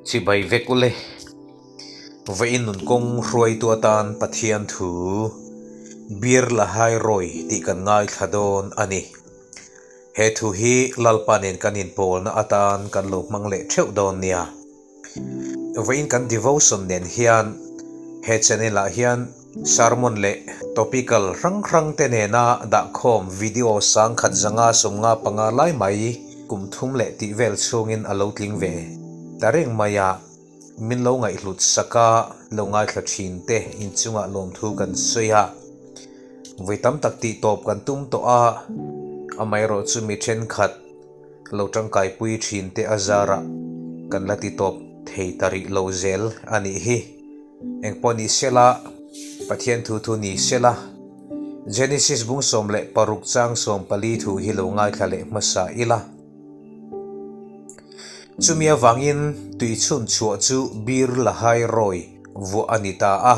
Chibai vek ule. Vawiin nun kawng hruaitu atan Pathian thu Bir Lahai Roi tih kan ngaithla dawn a ni. He thu hi Lalpa nen kan inpawlna atan kan lo hmang leh theuh dawn nia. Vawiin kan devotion nen hian he channel ah hian sermon leh topical hrang hrang te nena dahkhawm video 1155 lai mai kum thum leh tih vel chhungin a lo tling ve ta reng mai a, min lo ngaihhlut sak a, lo ngaithla thin te inchungah lawmthu kan sawi a. Vawi tam tak tih tawp kan tum tawh a, amaherawhchu mi thenkhat lo tangkaipui thin te a zarah kan la ti tawp thei ta rih lo zel a nih hi. Engpawh ni sela, Pathian thu thu ni sela, Genesis bung 16 chang 14 thu hi lo ngaithla leh hmasa ila. Chumi avangin tuichhun chhuah chu Bir Lahai Roi vuah a ni ta a.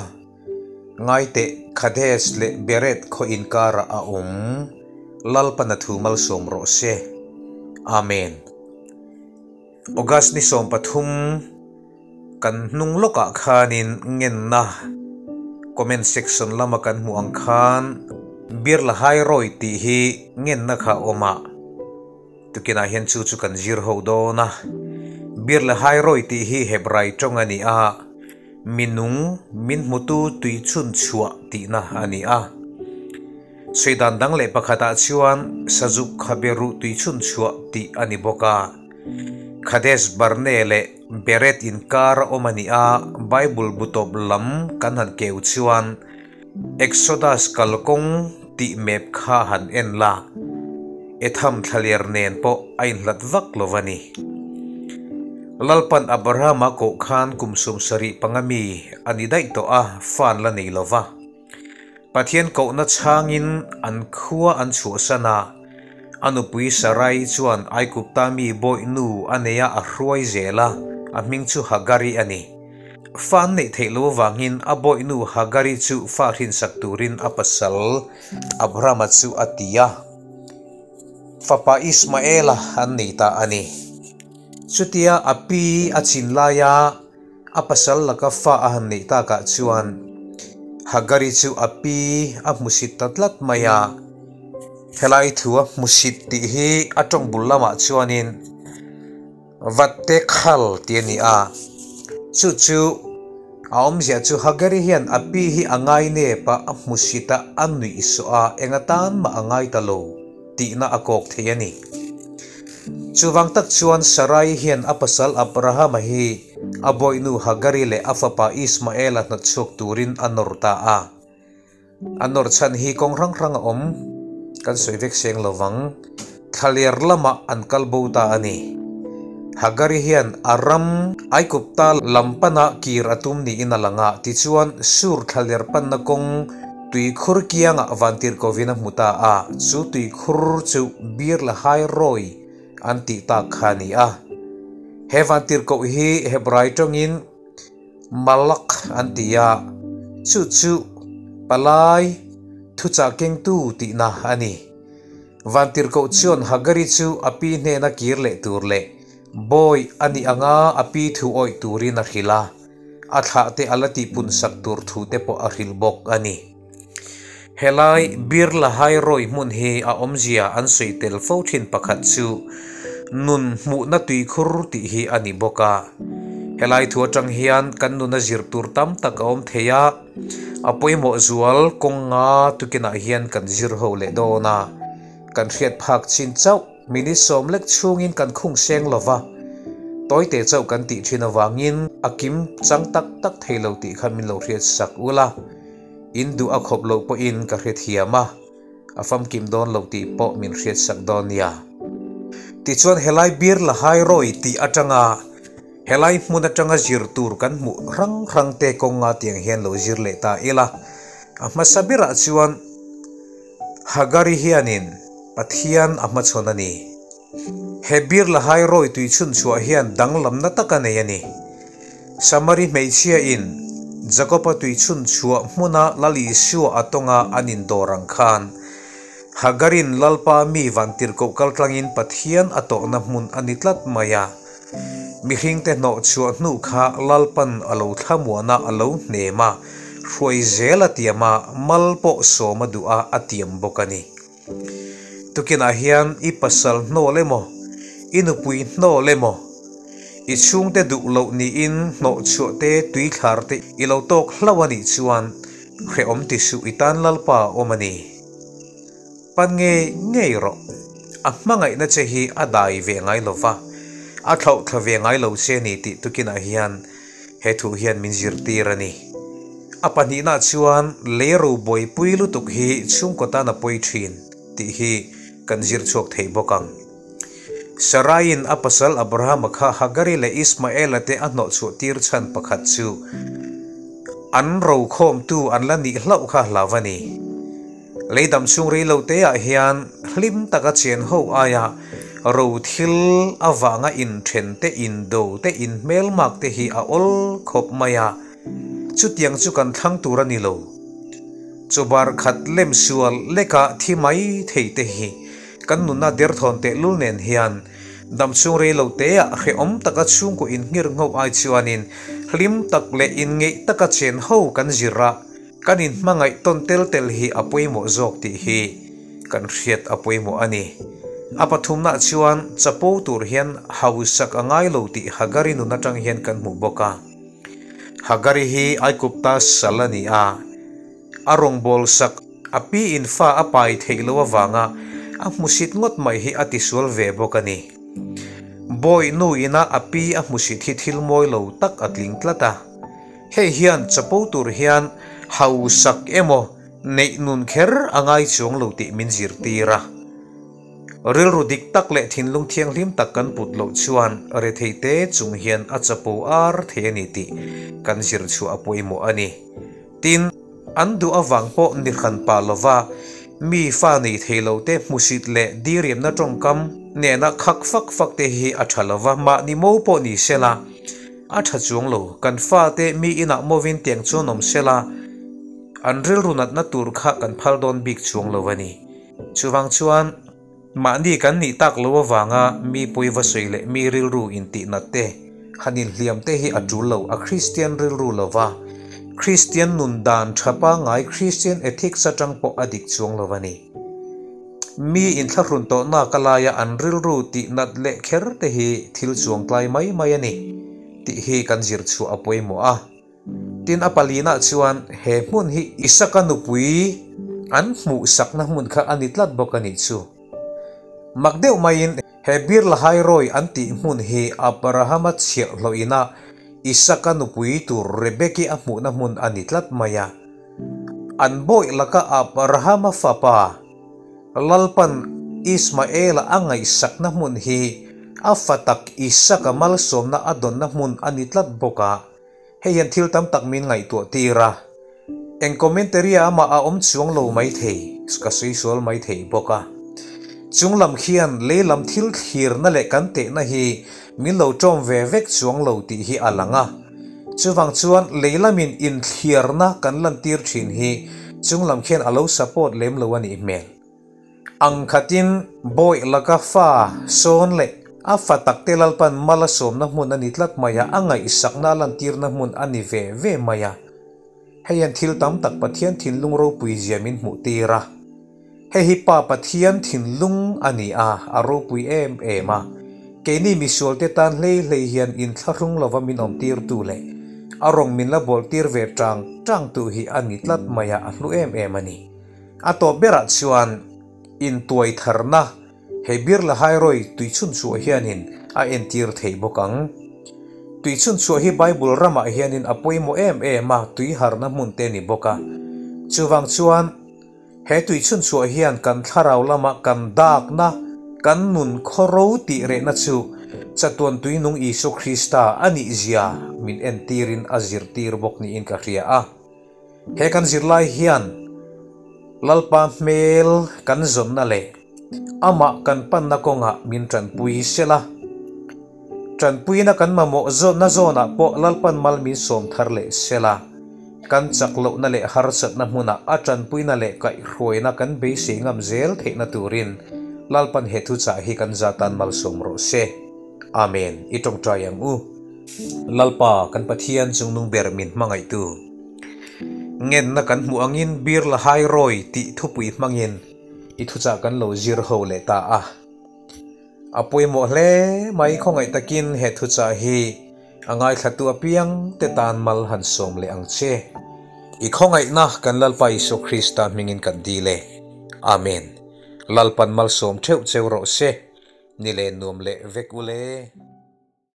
Ngaiteh, Kadesh leh Bered khaw inkarah a awm. Lalpana thu malsawm rawh se. Amen. August ni 13 kan hnung lawkah khanin ngenna comment section lama kan hmuh ang khan Bir Lahai Roi tih hi ngenna kha a awm a. Tukinah hian chu chu kan zir ho dawn a. Bir Lahai Roi tih hi Hebrai tawng a ni a. Minung min hmutu tui chhun chhuah tihna a ni a. Sawidan dang leh pakhatah chuan Sazuk Khaberuh tui chhun chhuah tih a ni bawk a. Kadesh Barnea leh Bered inkar a awm a ni a, Bible bu tawp lam kan han keu chuan Exodus kalkawng tih map kha han en la, Etham thlaler nen pawh a inhlat vak lo a ni. Lalpan Abrahama koh khan kum 75 mi a ni daih tawh a, fan la nei lo va. Pathian kohna chhangin an khua an chhuahsan a, a nupui Sarai chuan Aigupta mi bawihnu a nei a, a hruai zel a, a hming chu Hagari a ni. Fa an neih theih lo avangin a bawihnu Hagari chu fa hrinsak turin a pasal Abrahama chu a ti a, fapa Ismaela an nei ta a ni. Chutia a pi a chin laia a pasal laka fa a han neih takah chuan Hagari chu a pi a hmusit ta tlat mai a. Helai thu a hmusit tih hi a tawng bul lamah chuanin Vatte khal tih a ni a, chu chu a awmzia chu Hagari hian a pi hi a ngai nep a, a hmusit a, a nuih sawh a, eng atan mah a ngai ta lo tihna a kawk thei a ni. Chuvang tak chuan Sarai hian a pasal Abrahama hi a bawihnu Hagari leh a fapa Ismaela hnawtchhuak turin a nawr ta a. A nawr chhan hi kawng hrang hrang a awm, kan sawi vek seng lo vang. Thlaler lamah an kal bo ta a ni. Hagari hian a ram Aigupta lam pana kir a tum niin a lang a, tichuan Sur thlaler panna kawng tuikhur kiangah vantirhkovin a hmu ta a, chu tuikhur chu Bir Lahai Roi an tih tak kha a ni a. He vantirhkoh hi Hebrai tawngin Malak an ti a, chu chu palai thuchah kengtu tihna a ni. Vantirhkoh chuan Hagari chu a pi hnena kir leh tur leh bawi a nih anga a pi thu awih turin a hrilh a, a thlah te a la tihpun sak tur thu te pawh a hrilh bawk a ni. Helai Bir Lahai Roi hmun hi a awmzia an sawi tel fo thin pakhat chu nun hmuhna tuikhur tih hi a ni bawk a. Helai thu atang hian kan nuna zir tur tam tak a awm thei a, a pawimawh zual kawnga tukinah hian kan zir ho leh dawn a, kan hriat phak chin chauh minute sawm lek chhungin kan khung seng lo va, tawite chauh kan tih thin avangin a kim chang tak tak thei lo tih kha min lo hriat sak ula. In duh a khawp loh pawhin ka hrethiam a, a famkim dawn lo tih pawh min hriatsak dawn nia. Tichuan helai Bir Lahai Roi tih atanga helai hmun atanga zir tur kan hmuh hrang hrang te kawnga tiang hian lo zir leh ta ila. A hmasa berah chuan Hagari hianin Pathian a hmachhawn a ni. He Bir Lahai Roi tui chhunchhuah hian danglamna tak a nei a ni. Samari hmeichhia in Jakoba tui chhunchhuah hmuna Lal Isua a tawnga an indawr ang khan, Hagarin Lalpa mi vantirhkoh kaltlangin Pathian a tawhna hmun a ni tlat mai a. Mihringte hnawhchhuah hnu kha Lalpan a lo thlamuan a, a lo hnem a, hruai zel a tiam a, mal pawh sawm a duh a, a tiam bawk a ni. Tukinah hian i pasal hnawl emaw, i nupui hnawl emaw, i chhungte duh loh niin hnawhchhuah te, tuithlar te i lo tawk hlauh a nih chuan hrehawm ti suh i tan Lalpa a awm a ni. Pan ngei ngei rawh. A hmangaihna che hi a dai ve ngai lo va, a thlauhthla ve ngai lo che ni tih tukinah hian He thu hian min zirtir a ni. A pahnihna chuan lei ro buaipui lutuk hi chhungkaw tan a pawi thin tih hi kan zir chhuak thei bawk ang. Saraiin a pasal Abrahama kha Hagari leh Ismaela te a hnawhchhuah tir chhan pakhat chu an rokhawmtu an la nih hlauh kha hlau a ni. Lei dam chhung rei lo te ah hian hlim taka chen ho aia ro thil avanga inthen te, indo te, inhmelmak te hi a awl khawp mai a, chutiang chu kan thlang tur a ni lo. Chawbar khat lem sual leka thi mai thei te hi kan nunna derthawn tehlul nen hian dam chhung rei lo te ah hrehawm taka chhungkaw inngir ngho ai chuanin hlim tak leh inngeih taka chen ho kan zir a, Kan inhmangaih tawn tel tel hi a pawimawh zawk tih hi kan hriat a pawimawh a ni. A pathumnaah chuan chapo tur hian hausak a ngai lo tih Hagari nun atang hian kan hmuh bawk a. Hagari hi Aikupta sal a ni a, a rawngbâwl sak a pi in fa a pai theih loh avanga a hmusit ngawt mai hi a tisual ve bawk a ni. Bawi nu ina a pi a hmusit hi thil mawi lo tak a tling tlat a. Hei hian chapo tur hian hausak emaw neih nun kher a ngai chuang lo tih min zirtir a. Rilru dik tak leh thinlung thianghlim tak kan put loh chuan rethei te chung hian a chapo ar thei a ni tih kan zir chhuah a pawimawh a ni. Tin, an duh avang pawh ni hran pah lova mi fa nei thei lo te hmusit leh diriamna tawngkam nena khak fak fak te hi a tha lova mahni mo pawh ni sela, A tha chuang lo, kan fate mi inah mawin tiang chuan awm sela, an rilru natna tur kha kan phal dawn bik chuang lo a ni. Chuvang chuan, mahni kan nih tak lo avanga mi pawi va sawi leh mi rilru intihnat te, han inhliam te hi a tul lo, a Kristian rilru lo va, Kristian nun dan tha pangngai Kristian ethics atang pawh a dik chuang lo a ni. Mi inthlahrun tawhna ka laia an rilru tih nat leh kher te hi thil chuangtlai mai mai a ni tih hi kan zir chhuah a pawimawh a. Tin a palinah chuan he hmun hi Isaka nupui an hmuhsakna hmun kha a ni tlat bawk a nih chu. Mak deuh maiin he Bir Lahairoi an tih hmun hi Abrahama chhiahhlawh ina Isaka nupui tur Rebeki a hmuhna hmun a ni tlat mai a. An bawih laka Abrahama fapa Lalpan Ismaela a ngaihsakna hmun hi a fa tak Isaka malsawmna a dawnna hmun a ni tlat bawk a, hei hian thil tam tak min ngaihtuah tir a. Eng commentary ah mah a awm chuang lo maithei, ka sawi sual maithei bawk a. Chung lam khian lei lam thil thlirna leh kan tehna hi min lo ṭawm ve vek chuang lo tih hi a lang a. Chuvang chuan lei lamin inthliarna kan lantir thin hi chung lam khian a lo support lem lo a nih hmel. Ang khatin bawih laka fa sawn leh a fa takte Lalpan mal a sawmna hmun a ni tlat mai a, a ngaihsakna a lantirna hmun a ni ve ve mai a. Hei hian thil tam tak Pathian thinlung ropui zia min hmuh tir a. Hei hi Pa Pathian thinlung a ni a, a ropui em em a. Keini misualte tan hlei hlei hian inthlahrung lova min awmtirtu leh a rawng min la bawltir ve tang tangtu hi a ni tlat mai a, a hlu em em a ni. A tawp berah chuan intuai tharna Hei Bir Lahairoi tui chhunchhuah hianin a entir thei bawk ang. Tui chhunchhuah hi Bible ramah hianin a pawimawh em em a, tui harna hmun te a ni bawk a. Chuvang chuan he tui chhunchhuah hian kan thlarau lama kan dakna, kan nun khawro tih rehna chu chatuan tuinung Isua Krista a nih zia min entirin a zirtir bawk niin ka hria a. He kan zirlai hian Lalpa hmel kan zawnna leh amah kan panna kawngah min tanpui sela. Tanpuina kan mamawh zawnna zawnah pawh Lalpan mal min sawm thar leh sela. Kan chak lohna leh harsatna hmunah a tanpuina leh kaihhruaina kan beisei ngam zel theihna turin Lalpan he thuchah hi kan zatan malsawm rawh se. Amen. I tawngtai ang u. Lalpa kan Pathian chungnung ber min hmangaihtu. Ngenna kan hmuh angin Bir Lahai Roi tih thupui hmangin i thuchah kan lo zir ho leh ta a. A pawimawh hle mai khawngaih takin he thuchah hi a ngaithlatu apiang te tan mal han sawm leh ang che. I khawngaihna kan Lalpa Isua Krista hmingin kan dil e. Amen. Lalpan malsawm theuh cheu rawh se. Ni leh nuam leh vek u le.